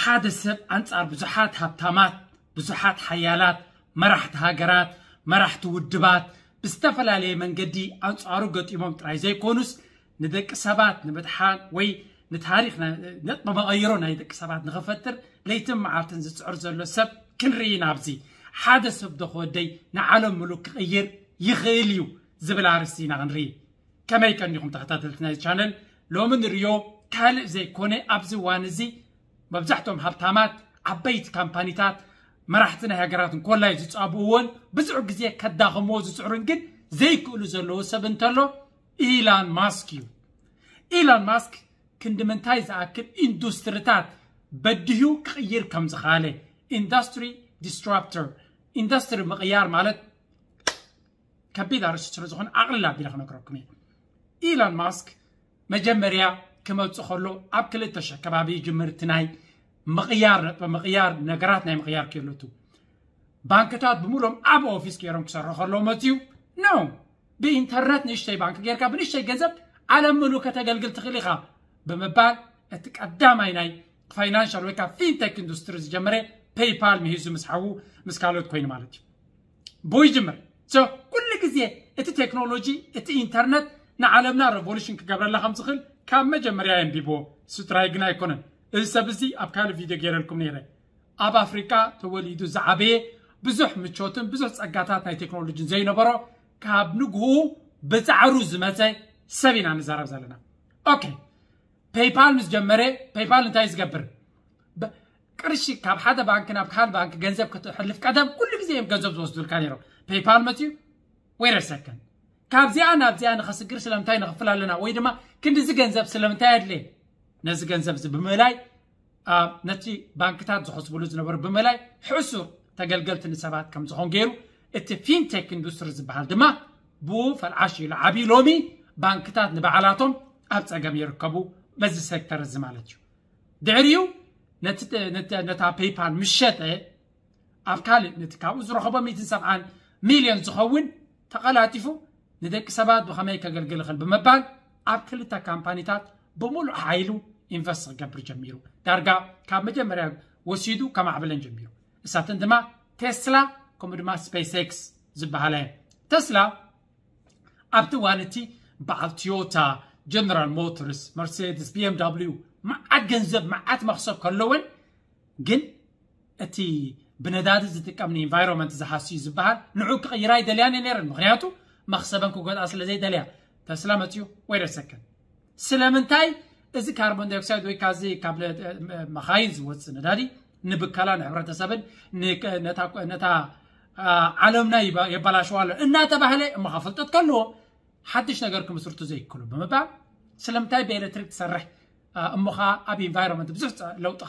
ሓደ ሰብ ኣንጻር ብዙሓት ሃብታማት፣ ብዙሓት ሓያላት፣ መራሕቲ ሃገራት፣ መራሕቲ ውድባት ብዝተፈላለየ መንገዲ ኣንጻሩ ገጢሞም ጥራይ ዘይኮኑስ፣ ንደቂ ሰባት ንምድሓን ወይ ንታሪኽ ናይ- ነጥቢ መቐይሮ ናይ ደቂ ሰባት ንኽፈጥር ለይትን መዓልትን ዝጽዕር ዘሎ ሰብ ክንርኢ ኢና። ኣብዚ ሓደ ሰብ ዶ ክወደይ ንዓለም ምሉእ ክቕይር ይኽእል እዩ ዝብል ኣርእስቲ ኢና ክንርኢ። ከመይ ቀኒኹም ተኸታተልቲ ናይ ቻነል? ሎሚ ንሪኦ ካልእ ዘይኮነ ኣብዚ እዋን እዚ መብዛሕቶም ሃብታማት ዓበይቲ ካምፓኒታት መራሕቲ ናይ ሃገራት እንኮላይ ዝጻብእዎን ብዙሕ ግዜ ከዳኽምዎ ዝጽዕሩን ግን ዘይክእሉ ዘለዎ ሰብ እንተሎ ኢላን ማስክ እዩ። ኢላን ማስክ ክንዲ ምንታይ ዝኣክል ኢንዱስትሪታት በድህዩ ክቕይር ከም ዝኻለ ኢንዱስትሪ ዲስራፕተር ኢንዱስትሪ ምቕያር ማለት ከቢድ ኣርእስቲ ስለ ዝኾነ ኣቕልል ኣቢለ ክነግረኩም እየ። ኢላን ማስክ መጀመርያ ክመጽእ ከሎ ኣብ ክልተ ሽሕ ከባቢ ይጅምር እቲ ናይ ምቕያር ነጥበ ምቕያር ነገራት ናይ ምቕያር ክእለቱ ባንክታት ብምሎም ኣብ ኦፊስ ገይሮም ክሰርሑ ከለዉ መጽዩ ኖ ብኢንተርነት ንእሽተይ ባንክ ጌርካ ብንእሽተይ ገንዘብ ዓለም ምሉእ ከተገልግል ትኽእል ኢኻ ብምባል እቲ ቀዳማይ ናይ ፋይናንሻል ወይ ከዓ ፊንቴክ ኢንዱስትሪ ዝጀመረ ፔይፓል ምሂዙ ምስ ሓዉ ምስ ካልኦት ኮይኑ ማለት እዩ። ብኡ ይጅምር። So ኩሉ ግዜ እቲ ቴክኖሎጂ እቲ ኢንተርነት ንዓለምና ሬቮሉሽን ክገብረላ ከም ዝኽእል ካብ መጀመርያ የንቢብዎ። ስጥራይ ግን ኣይኮነን። እዚ ሰብ እዚ ኣብ ካልእ ቪድዮ ገይረልኩም ነይረ። ኣብ ኣፍሪቃ ተወሊዱ ዝዓበየ ብዙሕ ምቾትን ብዙሕ ጸጋታት ናይ ቴክኖሎጂን ዘይነበሮ ካብ ንግሁ ብጻዕሩ ዝመጸ ሰብ ኢና ንዛረብ ዘለና። ኦኬ ፔይፓል ምስ ጀመረ ፔይፓል እንታይ ዝገብር? ቅርሺ ካብ ሓደ ባንክ ናብ ካልእ ባንክ ገንዘብ ክትሕልፍ ቀደም ኩሉ ግዜ እዮም ገንዘብ ዝወስዱልካ ነይሮም። ፔይፓል መፅዩ ወይ ረሰከን ካብዚኣ ናብዚኣ ንኸስግር ስለምንታይ ንኽፍል ኣለና ወይ ድማ ክንዲዚ ገንዘብ ስለምንታይ ኣድልየ ነዚ ገንዘብ እዚ ብምእላይ ነቲ ባንክታት ዝኸስብሉ ዝነበሩ ብምእላይ ሕሱር ተገልገልቲ ንሰባት ከም ዝኾን ገይሩ እቲ ፊንቴክ ኢንዱስትሪ ዝበሃል ድማ ብኡ ፈልዓሽ ኢሉ ዓብዩ ሎሚ ባንክታት ንባዕላቶም ኣብ ፀገም ይርከቡ በዚ ሴክተር እዚ ማለት እዩ። ድሕሪኡ ነታ ፔይፓል ምስ ሸጠ ኣብ ካልእ ነቲ ካብኡ ዝረኸቦ ሚእትን ሰብዓን ሚልዮን ዝኸውን ተቐላጢፉ ንደቂ ሰባት ብኸመይ ከገልግል ይኽእል ብምባል ኣብ ክልተ ካምፓኒታት ብምሉእ ሓይሉ ኢንቨስት ክገብር ጀሚሩ። ዳርጋ ካብ መጀመርያ ወሲዱ ከማዕብለን ጀሚሩ። እሳተን ድማ ቴስላ ከምኡ ድማ ስፔስ ኤክስ ዝበሃላ እየን። ተስላ ኣብቲ እዋን እቲ በዓል ቶዮታ፣ ጀነራል ሞተርስ፣ መርሴድስ፣ ቢ ኤም ደብሊው መዓት ገንዘብ መዓት መኽሰብ ከለወን ግን እቲ ብነዳዲ ዝጥቀም ንኢንቫይሮንመንት ዝሃስዩ ዝበሃል ንዑ ክቕይራ ኣይደልያን እየ ነይረን። ምክንያቱ መኽሰበን ክጎድኣ ስለ ዘይደልያ። ተስላ መፅዩ ወይ ረሰከን ስለምንታይ እዚ ካርቦን ዳይኦክሳይድ ወይ ካዚ ካብ መኻይን ዝወፅእ ነዳዲ ንብከላ ንሕብረተሰብን ነታ ዓለምና የባላሸዋ ኣሎ እናተባህለ እሞ ፍልጠት ከልዎ ሓድሽ ነገር ክምስርቱ ዘይክሉ ብምባል ስለምንታይ ብኤሌክትሪክ ትሰርሕ እሞ ከዓ ኣብ ኢንቫይሮንመንት ብዙሕ ለውጢ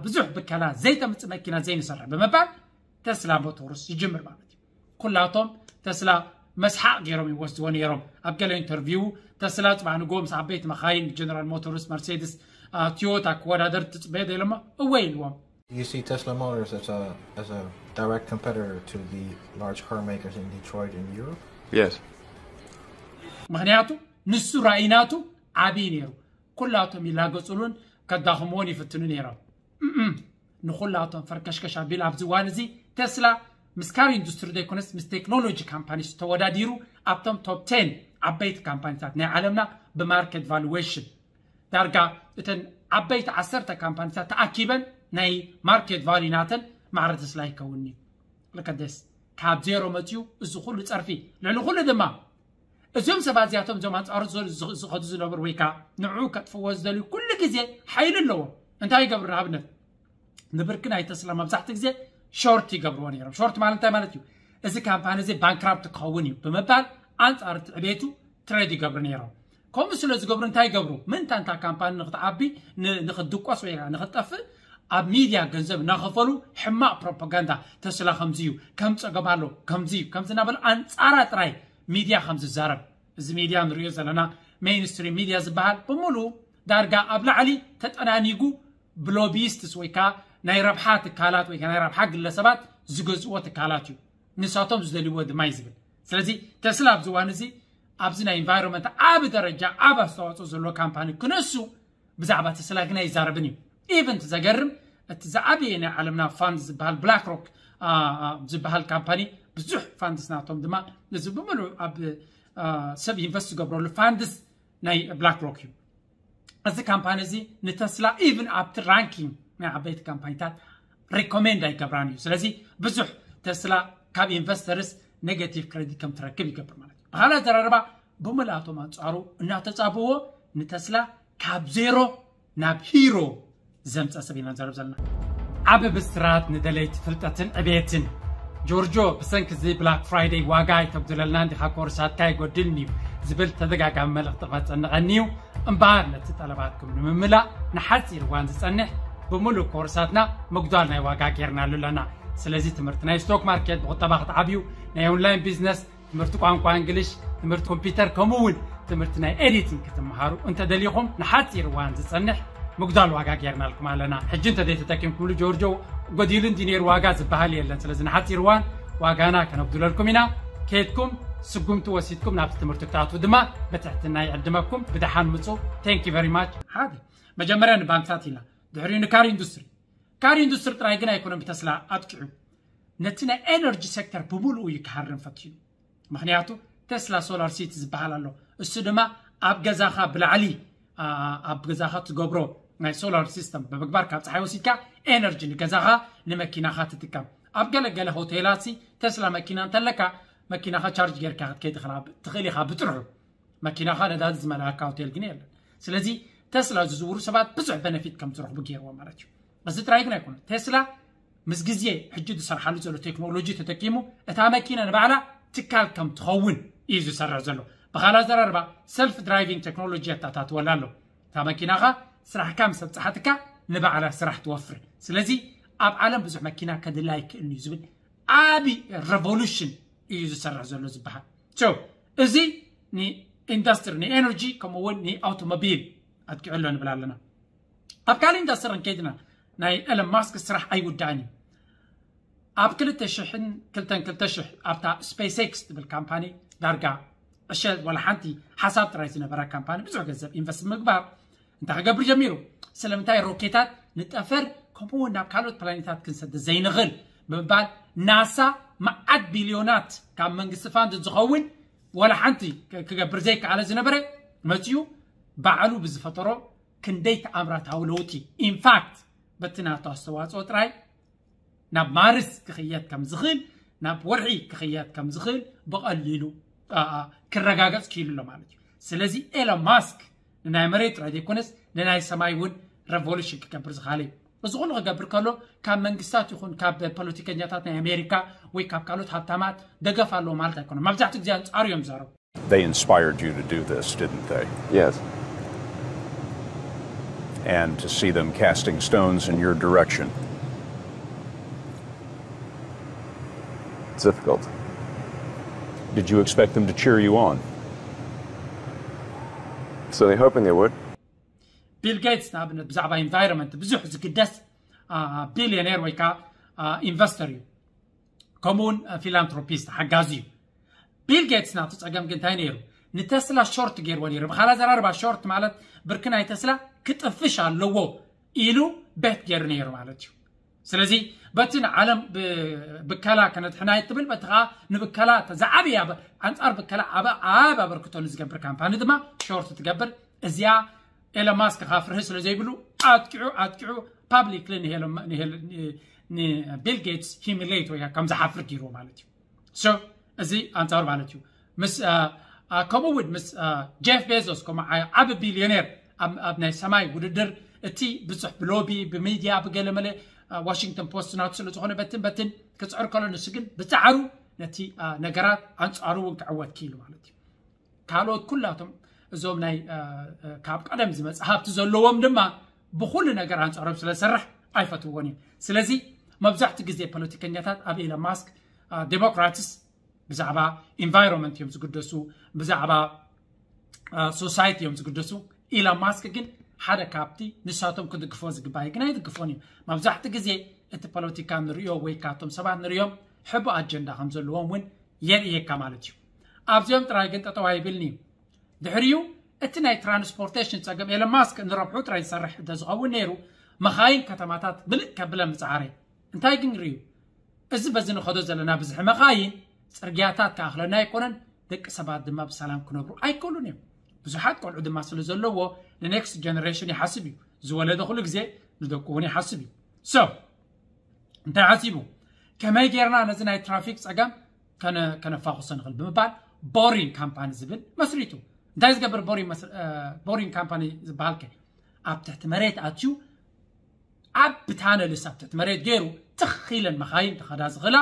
ብዙሕ ብከላ ዘይተምፅእ መኪና ዘይንሰርሕ ብምባል ተስላ ሞቶርስ ይጅምር ማለት እዩ። ኩላቶም ተስላ መስሓቅ ገይሮም ይወስድዎ ነይሮም። ኣብ ገለ ኢንተርቪው ተስላ ፅባሕ ንግሆ ምስ ዓበይቲ መኻይን ጀነራል ሞቶርስ፣ መርሴድስ፣ ቶዮታ ክወዳደር ትፅበዮ ዶ ኢሎሞ እወ ኢልዎም። You see Tesla Motors as a as a direct competitor to the large car makers in Detroit and Europe? Yes. ምክንያቱ ንሱ ራእይ ናቱ ዓብዪ ነይሩ። ኩላቶም ይላገፅሉን ከዳኽምዎን ይፍትኑ ነይሮም። ንኹላቶም ፈርከሽከሽ ኣቢሉ ኣብዚ እዋን እዚ ተስላ ምስ ካር ኢንዱስትሪ ዘይኮነስ ምስ ቴክኖሎጂ ካምፓኒስ ተወዳዲሩ ኣብቶም ቶፕ ቴን ዓበይቲ ካምፓኒታት ናይ ዓለምና ብማርኬት ቫሉዌሽን ዳርጋ እተን ዓበይቲ ዓሰርተ ካምፓኒታት ተኣኪበን ናይ ማርኬት ቫሉ ናተን ማዕረ ተስላ ይከውን እዩ። ልከደስ ካብ ዜሮ መፅዩ እዚ ኩሉ ፀርፊ ልዕሊ ኩሉ ድማ እዚኦም ሰባት እዚኣቶም እዞም ኣንፃሩ ዝኸዱ ዝነበሩ ወይ ከዓ ንዑ ከጥፍዎ ዝደልዩ ኩሉ ግዜ ሓይሊ ኣለዎም። እንታይ ይገብሩ? ንኣብነት ንብርኪ ናይ ተስላ መብዛሕትኡ ግዜ ሾርት ይገብርዎ ነይሮም። ሾርት ማለት እንታይ ማለት እዩ? እዚ ካምፓኒ እዚ ባንክራፕት ክኸውን እዩ ብምባል ኣንፃር እቲ ዕቤቱ ትሬድ ይገብሩ ነይሮም። ከምኡ ስለ ዝገብሩ እንታይ ይገብሩ? ምእንታ እንታ ካምፓኒ ንክትዓቢ ንክትድቆስ ወይ ንክትጠፍእ ኣብ ሚድያ ገንዘብ እናኸፈሉ ሕማቕ ፕሮፓጋንዳ ተስላ ከምዚ እዩ፣ ከም ፀገም ኣሎ፣ ከምዚ እዩ፣ ከምዚ እናበሉ ኣንፃራ ጥራይ ሚድያ ከም ዝዛረብ እዚ ሚድያ ንሪኦ ዘለና ሜይንስትሪም ሚድያ ዝበሃል ብምሉ ዳርጋ ኣብ ላዕሊ ተጠናኒጉ ብሎቢስትስ ወይ ከዓ ናይ ረብሓ ትካላት ወይ ናይ ረብሓ ግለሰባት ዝገዝእዎ ትካላት እዩ። ንሳቶም ዝደልይዎ ድማ እዩ ዝብል። ስለዚ ተስላ ኣብዚ እዋን እዚ ኣብዚ ናይ ኢንቫይሮንመንት ዓቢ ደረጃ ዓቢ ኣስተዋፅኦ ዘለዎ ካምፓኒ ክነሱ ብዛዕባ ተስላ ግን ኣይዛረብን እዩ። ኢቨንት ዘገርም እቲ ዝዓበየ ናይ ዓለምና ፋንድ ዝበሃል ብላክ ሮክ ዝበሃል ካምፓኒ ብዙሕ ፋንድስ ናቶም ድማ እዚ ብምሉእ ኣብ ሰብ ኢንቨስት ዝገብረሉ ፋንድስ ናይ ብላክ ሮክ እዩ። እዚ ካምፓኒ እዚ ንተስላ ኢቭን ኣብቲ ራንኪንግ ናይ ዓበይቲ ካምፓኒታት ሪኮሜንድ ኣይገብራን እዩ። ስለዚ ብዙሕ ተስላ ካብ ኢንቨስተርስ ኔጋቲቭ ክሬዲት ከም ትረክብ ይገብር ማለት እዩ። ብካልእ ኣዘራርባ ብምልኣቶም ኣንጻሩ እናተጻብዎ ንተስላ ካብ ዜሮ ናብ ሂሮ ዘምፀ ሰብ ኢና ንዛረብ ዘለና። ዓቢ ብስራት ንደለይቲ ፍልጠትን ዕቤትን። ጆርጆ፣ ብሰንኪ እዚ ብላክ ፍራይደይ ዋጋ ኣይተጉድለልና እንዲኻ፣ ኮርሳትካ ኣይጎድልን እዩ ዝብል ተደጋጋሚ መልእኽቲ ክመጸኒ ቀንዩ። እምበኣር ነቲ ጠለባትኩም ንምምላእ ንሓጺር እዋን ዝጸንሕ ብምሉእ ኮርሳትና ምጉዳል ናይ ዋጋ ጌርናሉ ኣለና። ስለዚ ትምህርቲ ናይ ስቶክ ማርኬት፣ ብቁጠባ ክትዓብዩ፣ ናይ ኦንላይን ቢዝነስ፣ ትምህርቲ ቋንቋ እንግሊሽ፣ ትምህርቲ ኮምፒውተር፣ ከምኡ እውን ትምህርቲ ናይ ኤዲቲንግ ክትመሃሩ እንተደሊኹም ንሓጺር እዋን ዝጸንሕ ምጉዳል ዋጋ ጌርናልኩም ኣለና። ሕጂ እንተ ዘይተጠቂምኩምሉ ጆርጆ ጎዲሉ እንዲ ነይሩ ዋጋ ዝበሃል የለን። ስለዚ ንሓጺር እዋን ዋጋና ከነጉድለልኩም ኢና። ከይድኩም ስጉምቲ ወሲድኩም ናብቲ ትምህርቲ ክትኣትዉ ድማ ብትሕትና ይዕድመኩም። ብደሓን ምጹ። Thank you very much። ሓደ መጀመርያ ንባንክታት ኢልና ድሕሪኡ ንካር ኢንዱስትሪ። ካር ኢንዱስትሪ ጥራይ ግን ኣይኮነን ብተስላ ኣጥቂዑ፣ ነቲ ናይ ኤነርጂ ሴክተር ብምሉኡ እዩ ክሃርም ፈትዩ። ምክንያቱ ቴስላ ሶላር ሲቲ ዝበሃል ኣሎ። እሱ ድማ ኣብ ገዛኻ ብላዕሊ ኣብ ገዛኻ ትገብሮ ናይ ሶላር ሲስተም ብምግባር ካብ ፀሓይ ወሲድካ ኤነርጂ ንገዛኻ ንመኪናኻ ትጥቀም። ኣብ ገለገለ ሆቴላት ቴስላ መኪና እንተለካ መኪናኻ ቻርጅ ጌርካ ክትከይድ ትኽእል ኢኻ ብጥርሑ። መኪናኻ ነዳዲ ዝመልኣካ ሆቴል ግን የለን። ስለዚ ቴስላ ዝዝውሩ ሰባት ብዙሕ በነፊት ከም ዝረኽቡ ገይርዎ ማለት እዩ። እዚ ጥራይ ግን ኣይኮነን። ቴስላ ምስ ግዜ ሕጂ ዝሰርሓሉ ዘሎ ቴክኖሎጂ ተጠቂሙ እታ መኪና ንባዕላ ትካል ከም ትኸውን እዩ ዝሰርሕ ዘሎ። ብኻልእ ኣዘራርባ ሰልፍ ድራይቪንግ ቴክኖሎጂ የታታትወላ ኣሎ። እታ መኪናኻ ስራሕካ ምስ ኣብፅሓትካ ንባዕላ ስራሕ ትወፍር። ስለዚ ኣብ ዓለም ብዙሕ መኪና ከድላ ይክእል እዩ ዝብል ዓቢ ሬቮሉሽን እዩ ዝሰርሕ ዘሎ ዝበሃል። So እዚ ንኢንዱስትሪ ንኤነርጂ ከምኡ እውን ንኣውቶሞቢል ኣጥቂዑ ኣሎ ንብል ኣለና። ኣብ ካልእ ኢንዱስትሪ እንከይድና ናይ ኤለን ማስክ ስራሕ ኣይውዳእን እዩ። ኣብ ክልተ ሽሕን ክልተን ክልተ ሽሕ ኣብታ ስፔስ ኤክስ ትብል ካምፓኒ ዳርጋ ዕሸል ወላ ሓንቲ ሓሳብ ጥራይ ዝነበራ ካምፓኒ ብዙሕ ገንዘብ ኢንቨስት ምግባር እንታይ ክገብር ጀሚሩ? ስለምንታይ ሮኬታት ንጠፈር ከምኡ እውን ናብ ካልኦት ፕላኔታት ክንሰደ ዘይንኽእል ብምባል ናሳ መዓት ቢልዮናት ካብ መንግስቲ ፋንድ ዝኸውን ወላ ሓንቲ ክገብር ዘይከኣለ ዝነበረ መፅኡ ባዕሉ ብዝፈጠሮ ክንደይ ተኣምራታዊ ለውጢ ኢንፋክት በቲ ናቱ ኣስተዋፅኦ ጥራይ ናብ ማርስ ክኽየድ ከም ዝኽእል ናብ ወርሒ ክኽየድ ከም ዝኽእል ብቐሊሉ ክረጋገፅ ክኢሉ ኣሎ ማለት እዩ። ስለዚ ኤሎን ማስክ ንናይ መሬት ጥራይ ዘይኮነስ ንናይ ሰማይ እውን ሬቮሉሽን ክገብር ዝኽእል እዩ። እዚ ኩሉ ክገብር ከሎ ካብ መንግስታት ይኹን ካብ ፖለቲከኛታት ናይ ኣሜሪካ ወይ ካብ ካልኦት ሃብታማት ደገፍ ኣለዎ ማለት ኣይኮነን። መብዛሕትኡ ግዜ ኣንፃሩ እዮም ዝዛረቡ። They inspired you to do this, didn't they? Yes. And to see them casting stones in your direction. It's difficult. Did you expect them to cheer you on? Certainly hoping they would. ቢል ጌትስ ንኣብነት ብዛዕባ ኢንቫይሮንመንት ብዙሕ ዝግደስ ቢልዮኔር ወይ ከዓ ኢንቨስተር እዩ። ከምኡውን ፊላንትሮፒስት ሓጋዚ እዩ። ቢል ጌትስ ናቱ ፀገም ግን እንታይ ነይሩ? ንቴስላ ሾርት ገይርዎ ነይሩ። ብኻላ ዘራርባ ሾርት ማለት ብርኪ ናይ ቴስላ ክጥፍሽ ኣለዎ ኢሉ ቤት ገይሩ ነይሩ ማለት እዩ። ስለዚ በቲ ንዓለም ብከላ ከነድሕና እትብል በቲ ከዓ ንብከላ ዝዓበየ ኣንፃር ብከላ ዓብ ኣበርክቶ ንዝገብር ካምፓኒ ድማ ሾርት ትገብር። እዚኣ ኤሎን ማስክ ካፍርህ ስለ ዘይብሉ ኣጥቂዑ ኣጥቂዑ ፓብሊክሊ ንቢል ጌትስ ሂሚሌት ወይ ከም ዝሓፍር ገይርዎ ማለት እዩ። So እዚ ኣንፃሩ ማለት እዩ። ምስ ከምኡ እውን ምስ ጄፍ ቤዞስ ከምኡ ዓቢ ቢልዮኔር ኣብ ናይ ሰማይ ውድድር እቲ ብዙሕ ብሎቢ ብሚድያ ብገለመለ ዋሽንግተን ፖስት ናቱ ስለ ዝኾነ በትን በትን ክፅዕር ከሎ ንሱ ግን ብፃዕሩ ነቲ ነገራት ኣንፃሩ እውን ክዕወት ክኢሉ ማለት እዩ። ካልኦት ኩላቶም እዞም ናይ ካብ ቀደም ዝመፅ ሃብቲ ዘለዎም ድማ ብኩሉ ነገር ኣንፃሮም ስለሰርሕ ኣይፈትውዎን እዮም። ስለዚ መብዛሕትኡ ግዜ ፖለቲከኛታት ኣብ ኤሎን ማስክ ዴሞክራትስ ብዛዕባ ኢንቫይሮንመንት እዮም ዝግደሱ፣ ብዛዕባ ሶሳይቲ እዮም ዝግደሱ። ኢሎን ማስክ ግን ሓደ ካብቲ ንሳቶም ክድግፎ ዝግባእ ግን ኣይድግፎን እዩ። መብዛሕትኡ ግዜ እቲ ፖለቲካ ንሪኦ ወይ ካብቶም ሰባት ንሪኦም ሕቡእ ኣጀንዳ ከም ዘለዎም እውን የርእየካ ማለት እዩ። ኣብዚኦም ጥራይ ግን ጠጠው ኣይብልን እዩ። ድሕሪኡ እቲ ናይ ትራንስፖርቴሽን ፀገም ኤሎን ማስክ ንረብሑ ጥራይ ዝሰርሕ እንተዝኸውን ነይሩ መኻይን ከተማታት ምልእ ከብለን ምፅዓረ። እንታይ ግን ርእዩ? እዚ በዚ ንኸዶ ዘለና ብዝሒ መኻይን ፅርግያታት ክኣኽለና ኣይኮነን፣ ደቂ ሰባት ድማ ብሰላም ክነብሩ ኣይክእሉን እዮም። ብዙሓት ቆልዑ ድማ ስለ ዘለዎ ንኔክስት ጀነሬሽን ይሓስብ እዩ። ዝወለደ ኩሉ ግዜ ንደቁ እውን ይሓስብ እዩ። So እንታይ ሓሲቡ? ከመይ ጌርና ነዚ ናይ ትራፊክ ፀገም ከነ- ከነፋኹሶ ንኽእል ብምባል ቦሪንግ ካምፓኒ ዝብል መስሪቱ። እንታይ ዝገብር ቦሪንግ መስ- እ፣ ቦሪንግ ካምፓኒ ዝበሃል ከ? ኣብ ትሕቲ መሬት ኣትዩ ኣብ ብታነልስ ኣብ ትሕቲ መሬት ገይሩ ትኽ ኢለን መኻይን ተኸዳ ዝኽእላ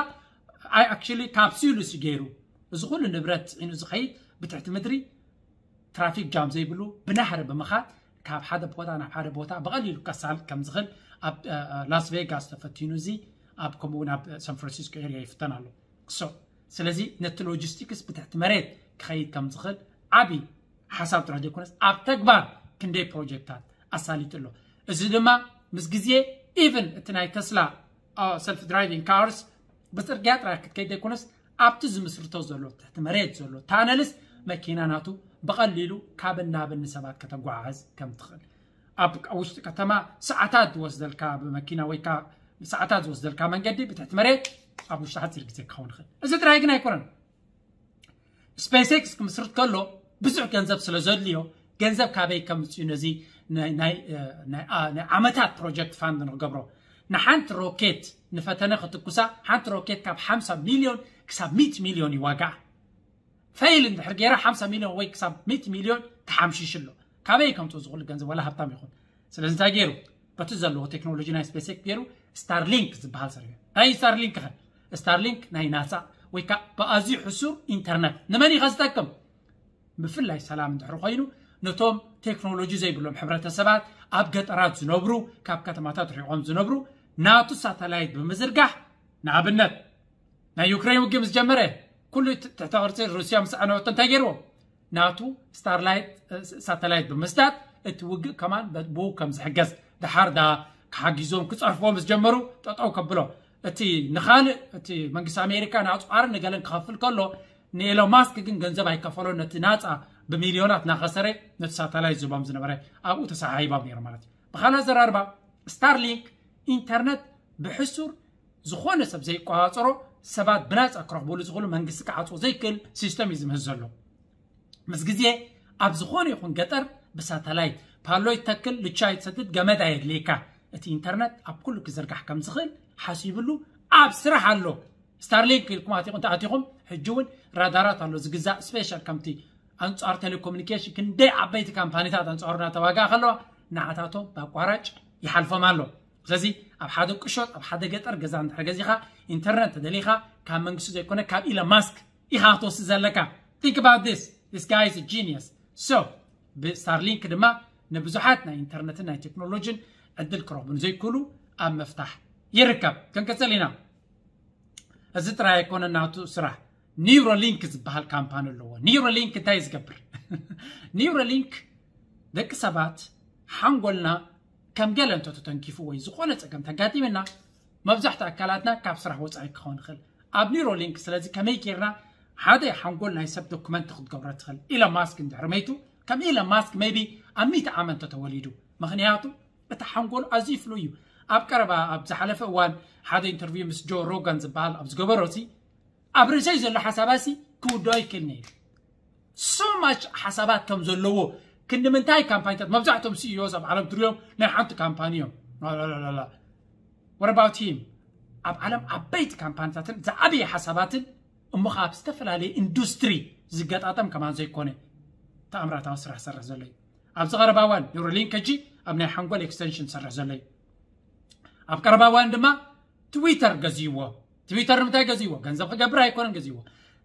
ኣይ ኣክቹሊ ካፕሱልስ ገይሩ እዚ ኩሉ ንብረት ፅዒኑ ዝኸይድ ብትሕቲ ምድሪ ትራፊክ ጃም ዘይብሉ ብናህሪ ብምኻድ ካብ ሓደ ቦታ ናብ ሓደ ቦታ ብቐሊሉ ከሳልጥ ከም ዝኽእል ኣብ እ፣ እ፣ ላስ ቬጋስ ተፈቲኑ፣ እዚ ኣብ ከምኡ እውን ኣብ ሳን ፍራንሲስኮ ኤሪያ ይፍተን ኣሎ። So ስለዚ ነቲ ሎጂስቲክስ ብትሕቲ መሬት ክኸይድ ከም ዝኽእል ዓብዪ ሓሳብ ጥራሕ ዘይኮነስ ኣብ ተግባር ክንደይ ፕሮጀክታት ኣሳሊጡ ኣሎ። እዚ ድማ ምስ ግዜ ኢቨን እቲ ናይ ተስላ ሰልፍ ድራይቪንግ ካርስ ብፅርግያ ጥራይ ክትከይድ ዘይኮነስ ኣብቲ ዝምስርቶ ዘሎ ትሕቲ መሬት ዘሎ ታነልስ መኪና ናቱ ብቐሊሉ ካብን ናብን ንሰባት ከተጓዓዕዝ ከም ትኽእል ኣብ ውሽጢ ከተማ ሰዓታት ዝወስደልካ ብመኪና ወይ ከዓ ሰዓታት ዝወስደልካ መንገዲ ብትሕቲ መሬት ኣብ ውሽጢ ሓፂር ግዜ ክኸውን ይኽእል። እዚ ጥራይ ግን ኣይኮነን። ስፔስ ኤክስ ክምስርት ከሎ ብዙሕ ገንዘብ ስለ ዘድልዮ ገንዘብ ካበይ ከምፅኡ ነዚ ናይ- ናይ እ፣ ናይ ኣ- ናይ ዓመታት ፕሮጀክት ፋንድ ንክገብሮ ንሓንቲ ሮኬት ንፈተነ ክትኩሳ ሓንቲ ሮኬት ካብ ሓምሳ ሚልዮን ክሳብ ሚእቲ ሚልዮን እዩ ዋጋ። ፌይል እንድሕር ገይራ ሓምሳ ሚልዮን ወይ ክሳብ ሚእቲ ሚልዮን ተሓምሺሽ ኣሎ። ካበይ ከምፅኡ ዝኽእሉ ገንዘብ ዋላ ሃብታም ይኹን። ስለዚ እንታይ ገይሩ? በቲ ዘለዎ ቴክኖሎጂ ናይ ስፔስ ኤክስ ገይሩ ስታርሊንክ ዝበሃል ሰሪሑ። ናይ ስታርሊንክ ኸ? ስታርሊንክ ናይ ናሳ ወይ ከዓ ብኣዝዩ ሕሱር ኢንተርነት ንመን እዩ ዝጠቅም? ብፍላይ ሰላም እንድሕር ኮይኑ ነቶም ቴክኖሎጂ ዘይብሎም ሕብረተሰባት ኣብ ገጠራት ዝነብሩ ካብ ከተማታት ርሒቖም ዝነብሩ ናቱ ሳተላይት ብምዝርጋሕ ንኣብነት ናይ ዩክሬን ውግእ ምስ ጀመረ ኩሉ እቲ ትሕተ ቅርጺ ሩስያ ምስ ኣዕነወቶ እንታይ ገይርዎ? ናቱ ስታርላይት እ፣ ሳተላይት ብምስዳድ እቲ ውግእ ከማን በ- ብኡ ከም ዝሕገዝ ድሓር ዳ ክሓጊዞም ክጸርፍዎ ምስ ጀመሩ ጠጠው ከብሎ እቲ ንኻልእ እቲ መንግስቲ ኣሜሪካ ንኣፅዋርን ንገለን ክኸፍል ከሎ ንኤሎን ማስክ ግን ገንዘብ ኣይከፈሎ ነቲ ናፃ ብሚልዮናት እናኸሰረ ነቲ ሳተላይት ዝቦም ዝነበረ ኣብኡ ተሰሓሂቦም ነይሩ ማለት እዩ። ብኻልእ ኣዘራርባ ስታርሊንክ ኢንተርነት ብሕሱር ዝኾነ ሰብ ዘይቋፀሮ ሰባት ብናፃ ክረኽብሉ ዝኽእሉ መንግስቲ ክዓፅዎ ዘይክእል ሲስተም እዩ ዝምህዝ ዘሎ። ምስ ግዜ ኣብ ዝኾነ ይኹን ገጠር ብሳተላይት ፓሎ ይተክል፣ ልቻ ይሰድድ፣ ገመድ ኣየድልየካ። እቲ ኢንተርነት ኣብ ኩሉ ክዝርጋሕ ከም ዝኽእል ሓሲብሉ ኣብ ስራሕ ኣሎ። ስታርሊንክ ኢልኩም ኣቲኹም ተኣቲኹም ሕጂ እውን ራዳራት ኣሎ ዝግዛእ ስፔሻል ከምቲ ኣንጻር ቴሌኮሙኒኬሽን ክንደይ ዓበይቲ ካምፓኒታት ኣንጻሩ እናተዋግኣ ከለዋ ንዓታቶም ብኣቋራጭ ይሓልፎም ኣሎ። ስለዚ ኣብ ሓደ ቅሾጥ ኣብ ሓደ ገጠር ገዛ እንድሕር ገዚኻ ኢንተርነት ተደሊኻ ካብ መንግስቲ ዘይኮነ ካብ ኢለን ማስክ ኢኻ ክትወስድ ዘለካ። Think about this, this guy is a genius. So ብስታርሊንክ ድማ ንብዙሓት ናይ ኢንተርነትን ናይ ቴክኖሎጂን ዕድል ክረኽቡ ንዘይክእሉ ኣብ ምፍታሕ ይርከብ። ክንቅፅል ኢና። እዚ ጥራይ ኣይኮነ ናቱ ስራሕ። ኒውሮሊንክ ዝበሃል ካምፓኒ ኣለዎ። ኒውሮሊንክ እንታይ ዝገብር? ኒውሮሊንክ ደቂ ሰባት ሓንጎልና ከም ገለ እንተተተንኪፉ ወይ ዝኾነ ፀገም ተጋጢምና መብዛሕትኡ ኣካላትና ካብ ስራሕ ወፃኢ ክኸውን ይኽእል ኣብ ኒውሮሊንክ። ስለዚ ከመይ ጌርና ሓደ ሓንጎል ናይ ሰብ ዶክመንት ክትገብሮ ትኽእል? ኢሎን ማስክ እንድሕር መይቱ ከም ኢሎን ማስክ ሜቢ ኣብ ሚእቲ ዓመት እንተተወሊዱ፣ ምኽንያቱ እቲ ሓንጎል ኣዝዩ ፍሉይ እዩ። ኣብ ቀረባ ኣብ ዝሓለፈ እዋን ሓደ ኢንተርቪው ምስ ጆ ሮጋን ዝበሃል ኣብ ዝገበሮ ሲ ኣብ ርእሰይ ዘሎ ሓሳባሲ ክውድኦ ኣይክእልን እየ። So much ሓሳባት ከም ዘለዎ ክንዲ ምንታይ ካምፓኒታት መብዛሕትኦም ሲኢኦስ ኣብ ዓለም ትሪኦም ናይ ሓንቲ ካምፓኒ እዮም። ላላላላ። What about him? ኣብ ዓለም ዓበይቲ ካምፓኒታትን ዝዓበየ ሓሳባትን እሞ ካብ ዝተፈላለየ ኢንዱስትሪ ዝገጣጠም ከማን ዘይኮነ ተኣምራታዊ ስራሕ ሰርሕ ዘሎ እዩ። ኣብዚ ቀረባ እዋን ኒውሮሊንክ ሕጂ ኣብ ናይ ሓንጎል ኤክስተንሽን ሰርሕ ዘሎ እዩ። ኣብ ቀረባ እዋን ድማ ትዊተር ገዝይዎ። ትዊተር ንምንታይ ገዝይዎ? ገንዘብ ክገብር ኣይኮነን ገዝይዎ።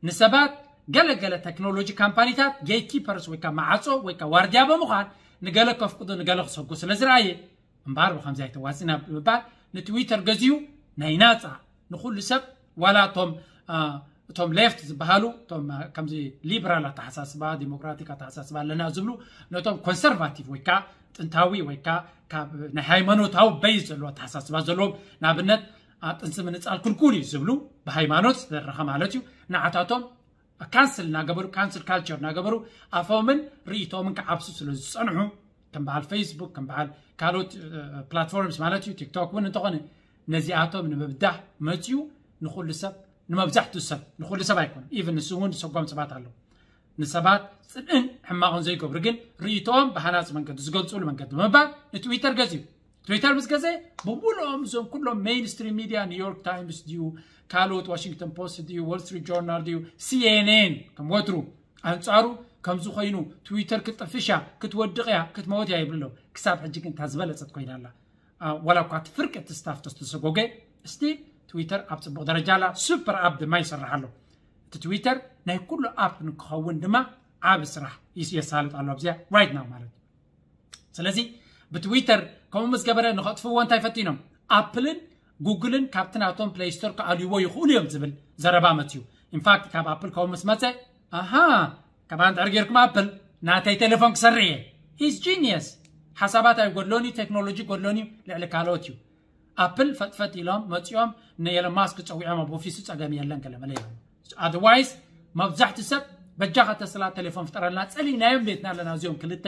ንሰባት ገለገለ ቴክኖሎጂ ካምፓኒታት ጌትኪፐርስ ወይ ከዓ መዓፆ ወይ ከዓ ዋርድያ ብምዃን ንገለ ከፍቅዶ ንገለ ክሰጉ ስለ ዝረኣየ እምበኣር ብከምዚ ኣይተዋፅና ብምባል ንትዊተር ገዝዩ ናይ ናፃ ንኩሉ ሰብ ዋላ እቶም አ፣ እቶም ሌፍት ዝበሃሉ እቶም አ፣ ከምዚ ሊበራል ኣተሓሳስባ ዲሞክራቲክ ኣተሓሳስባ ኣለና ዝብሉ ነቶም ኮንሰርቫቲቭ ወይ ከዓ ጥንታዊ ወይ ከዓ ካብ ናይ ሃይማኖታዊ በይዝ ዘለዎ ኣተሓሳስባ ዘለዎም ንኣብነት አ፣ ጥንሲ ምንፃል ክልኩል እዩ ዝብሉ ብሃይማኖት ዝተደረኸ ማለት እዩ ንዓታቶም ካንስል እናገበሩ ካንስል ካልቸር እናገበሩ ኣፎምን ርእይቶምን ክዓብሱ ስለ ዝፀንሑ ከም በዓል ፌስቡክ ከም በዓል ካልኦት platforms ማለት እዩ ቲክቶክ እውን እንተኾነ ነዚኣቶም ንምብዳህ መፅዩ ንኩሉ ሰብ ንመብዛሕቱ ሰብ ንኩሉ ሰብ ኣይኮነ even ንሱ እውን ዝሰጎም ሰባት ኣለዉ ንሰባት ፅልእን ሕማቕን ዘይገብሩ ግን ርእይቶኦም ብሃናፂ መንገዲ ዝገልፅሉ መንገዲ ብምባል ንትዊተር ገዝዩ ትዊተር ምስ ገዘ ብምሉኦም እዞም ኩሎም ሜይንስትሪም ሚድያ ኒውዮርክ ታይምስ ድዩ ካልኦት ዋሽንግተን ፖስት ድዩ ዎል ስትሪት ጆርናል ድዩ ሲኤንኤን ከም ወትሩ ኣንጻሩ ከምዚ ኮይኑ ትዊተር ክትጠፍሻ ክትወድቕያ ክትመወትያ ይብልሎ ክሳብ ሕጂ ግን እታ ዝበለጸት ኮይና ኣላ ወላ እኳ እቲ ፍርቂ እቲ ስታፍ ተስተሰጎገ እስቲ ትዊተር ኣብ ጽቡቕ ደረጃ ኣላ ሱፐር ኣፕ ድማ ይሰርሕ ኣሎ እቲ ትዊተር ናይ ኩሉ ኣፕ ንክኸውን ድማ ዓብ ስራሕ የሳልጥ ኣሎ ኣብዚኣ right now ማለት እዩ ስለዚ ብትዊተር ከምኡ ምስ ገበረ ንኸጥፍዎ እንታይ ፈቲኖም ኣፕልን ጉግልን ካብቲ ናቶም ፕሌይ ስቶር ክኣልይዎ ይኽእሉ እዮም ዝብል ዘረባ መፅዩ ኢንፋክት ካብ ኣፕል ከምኡ ምስ መፀ ኣሃ ከማን ድሕር ጌርኩም ኣፕል ናተይ ቴሌፎን ክሰርሕ እየ he's genius ሓሳባት ኣይጎድሎን እዩ ቴክኖሎጂ ጎድሎን እዩ ልዕሊ ካልኦት እዩ ኣፕል ፈጥፈጥ ኢሎም መፂኦም ንኤለን ማስክ ፀዊዖም ኣብ ኦፊሱ ፀገም የለን ገለመለ እዮም otherwise መብዛሕትኡ ሰብ በጃኻ ተስላ ቴሌፎን ፍጠረልና ፀሊእናዮም ቤትና ኣለና እዚኦም ክልተ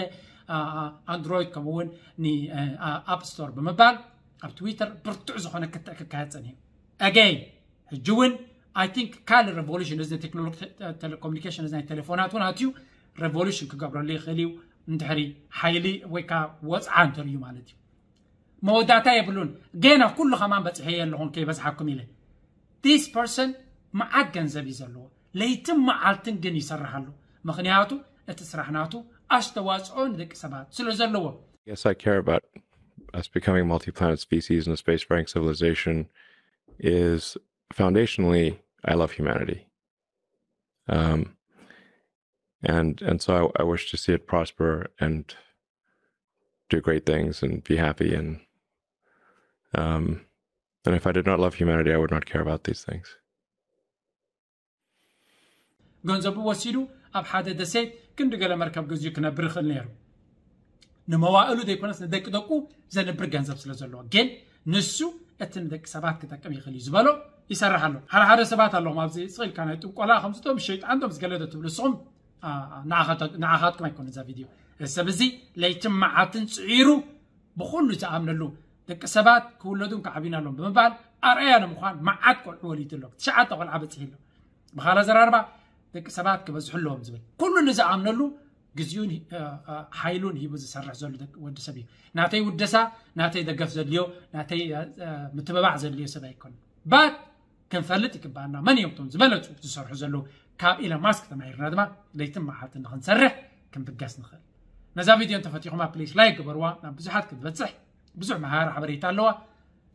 ኣንድሮይድ ከምኡውን ኣፕ ስቶር ብምባል ኣብ ትዊተር ብርቱዕ ዝኾነ ክትዕ ክካየድ ፀኒሑ again ሕጂ እውን I think ካልእ revolution እዚ ቴክኖሎጂ telecommunication እዚ ናይ ቴሌፎናት እውን ኣትዩ revolution ክገብረሉ ይኽእል እዩ እንድሕሪ ሓይሊ ወይ ከዓ ወፅዓ እንተርእዩ ማለት እዩ መወዳእታ የብሉን ገና ኩሉ ከማን በፅሐየ ኣለኹን ከይበዝሓኩም ኢለ this person መዓት ገንዘብ እዩ ዘለዎ ለይትን መዓልትን ግን ይሰርሕ ኣሎ ምኽንያቱ እቲ ስራሕ ናቱ ኣስተዋፅኦ ንደቂ ሰባት ስለ ዘለዎ Yes, I care about us becoming multi-planet species and a space-faring civilization is foundationally I love humanity. Um, and and so I, I wish to see it prosper and do great things and be happy and um, and if I did not love humanity, I would not care about these things. ገንዘቡ ወሲዱ ኣብ ሓደ ደሴት ክንዲ ገለ መርከብ ገዚኡ ክነብር ይኽእል ነይሩ ንመዋእሉ ዘይኮነስ ንደቂ ደቁ ዘንብር ገንዘብ ስለ ዘለዎ ግን ንሱ እቲ ንደቂ ሰባት ክጠቅም ይኽእል እዩ ዝበሎ ይሰርሕ ኣሎ ሓደ ሓደ ሰባት ኣለዎም ኣብዚ ስቕ ኢልካ ናይ ጥንቆላ ከምዚቶም ሸይጣንቶም ዝገለደ ትብሉ ንስኹም ንዓኻትኩም ኣይኮነ እዛ ቪድዮ ሰብ እዚ ለይትን መዓትን ፅዒሩ ብኩሉ ዝኣምነሉ ደቂ ሰባት ክውለዱን ክዓብዩን ኣለዎም ብምባል ኣርኣያ ንምዃን መዓት ቆልዑ ወሊዱ ኣሎ ትሽዓተ ቆልዓ በፂሑ ኣሎ ብኻላ ዘራርባ ደቂ ሰባት ክበዝሑ ኣለዎም ዝብል ኩሉ ንዝኣምነሉ ግዜኡን ሓይሉን ሂቡ ዝሰርሕ ዘሎ ወዲ ሰብ እዩ ናተይ ውደሳ ናተይ ደገፍ ዘድልዮ ናተይ ምትብባዕ ዘድልዮ ሰብ ኣይኮን ባት ክንፈልጥ ይግባኣና መን እዮም ቶም ዝበለፁ ዝሰርሑ ዘለዉ ካብ ኢለን ማስክ ተማሂርና ድማ ለይትን መዓልትን ንክንሰርሕ ክንብገስ ንኽእል ነዛ ቪድዮ እንተፈቲኹማ ፕሊስ ላይክ ግበርዋ ናብ ብዙሓት ክትበፅሕ ብዙሕ መሃራ ሓበሬታ ኣለዋ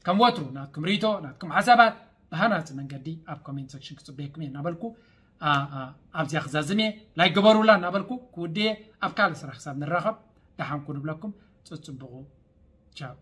ከም ወትሩ ናትኩም ሪቶ ናትኩም ሓሳባት ብሃናፂ መንገዲ ኣብ ኮሜንት ሴክሽን ክፅበየኩም እየ እናበልኩ ኣብዚኣ ክዛዝም እየ ላይክ ግበሩላ እናበልኩ ክውድየ ኣብ ካልእ ስራሕ ክሳብ ንራኸብ ደሓንኩ ንብለኩም ፅፅብቑ ቻው